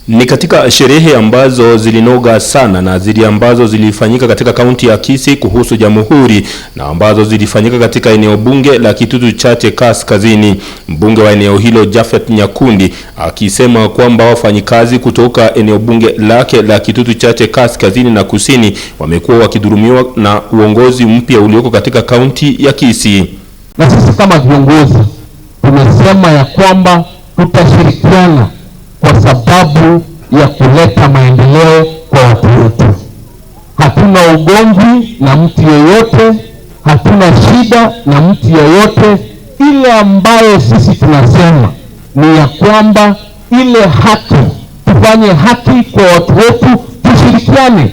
Ni katika sherehe ambazo zilinoga sana na zile ambazo zilifanyika katika kaunti ya Kisii kuhusu jamhuri na ambazo zilifanyika katika eneo bunge la Kitutu Chache Kaskazini. Mbunge wa eneo hilo Japhet Nyakundi akisema kwamba wafanyikazi kutoka eneo bunge lake la Kitutu Chache Kaskazini na Kusini wamekuwa wakidhulumiwa na uongozi mpya ulioko katika kaunti ya Kisii. Na sisi kama viongozi tumesema ya kwamba tutashirikiana kwa sababu ya kuleta maendeleo kwa watu wetu. Hatuna ugomvi na mtu yeyote, hatuna shida na mtu yeyote. Ile ambayo sisi tunasema ni ya kwamba ile haki, tufanye haki kwa watu wetu, tushirikiane.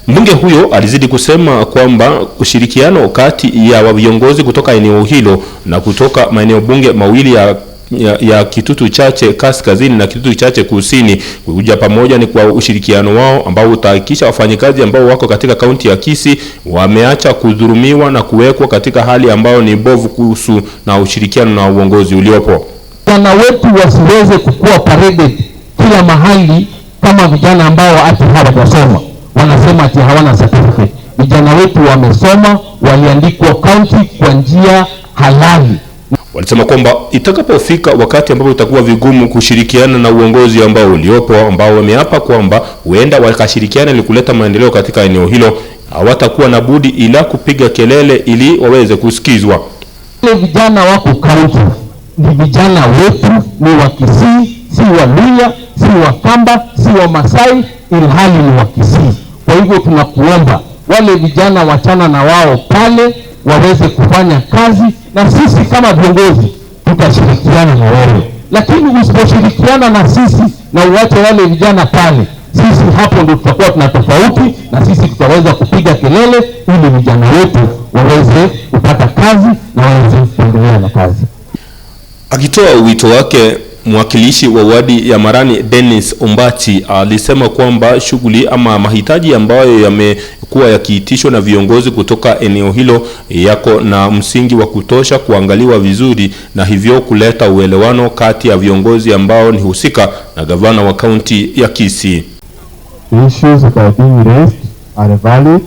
Mbunge huyo alizidi kusema kwamba ushirikiano kati ya viongozi kutoka eneo hilo na kutoka maeneo bunge mawili ya Kitutu Chache Kaskazini na Kitutu Chache Kusini kuja pamoja ni kwa ushirikiano wao ambao utahakikisha wafanyikazi ambao wako katika kaunti ya Kisii wameacha kudhulumiwa na kuwekwa katika hali ambayo ni bovu kuhusu na ushirikiano na uongozi uliopo. Vijana wetu wasiweze kukua paraded kila mahali kama vijana ambao hati hawajasoma, wanasema ati hawana certificate. Vijana wetu wamesoma, waliandikwa county kwa njia halali. Walisema kwamba itakapofika wakati ambapo itakuwa vigumu kushirikiana na uongozi ambao uliopo, ambao wameapa kwamba huenda wakashirikiana ili kuleta maendeleo katika eneo hilo, hawatakuwa na budi ila kupiga kelele ili waweze kusikizwa. Wale vijana wako county ni vijana wetu, ni wa Kisii, si wa Luhya, si wa Kamba, si wa Masai, ilhali ni wa Kisii. Kwa hivyo tunakuomba wale vijana wachana na wao pale waweze kufanya kazi, na sisi kama viongozi tutashirikiana na wewe, lakini usiposhirikiana na sisi na uwache wale vijana pale, sisi hapo ndio tutakuwa tuna tofauti, na sisi tutaweza kupiga kelele ili vijana wetu waweze kupata kazi na waweze kuendelea na kazi. Akitoa wito wake, mwakilishi wa wadi ya Marani Dennis Ombachi alisema kwamba shughuli ama mahitaji ambayo yamekuwa yakiitishwa na viongozi kutoka eneo hilo yako na msingi wa kutosha kuangaliwa vizuri na hivyo kuleta uelewano kati ya viongozi ambao ni husika na gavana wa kaunti ya Kisii. The issues that are being raised are valid,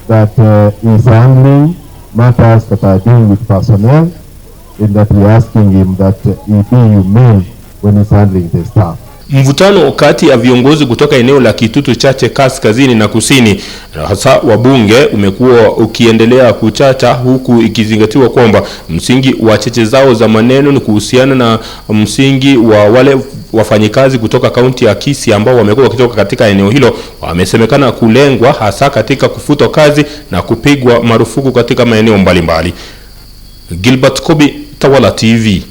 that is handling matters that are dealing with personnel, and that we are asking him that he be humane when he's handling the staff. Mvutano kati ya viongozi kutoka eneo la Kitutu Chache Kaskazini na Kusini, hasa wabunge, umekuwa ukiendelea kuchacha, huku ikizingatiwa kwamba msingi wa cheche zao za maneno ni kuhusiana na msingi wa wale wafanyikazi kutoka kaunti ya Kisii ambao wamekuwa wakitoka katika eneo hilo, wamesemekana kulengwa hasa katika kufutwa kazi na kupigwa marufuku katika maeneo mbalimbali. Gilbert Kobi, Tawala TV.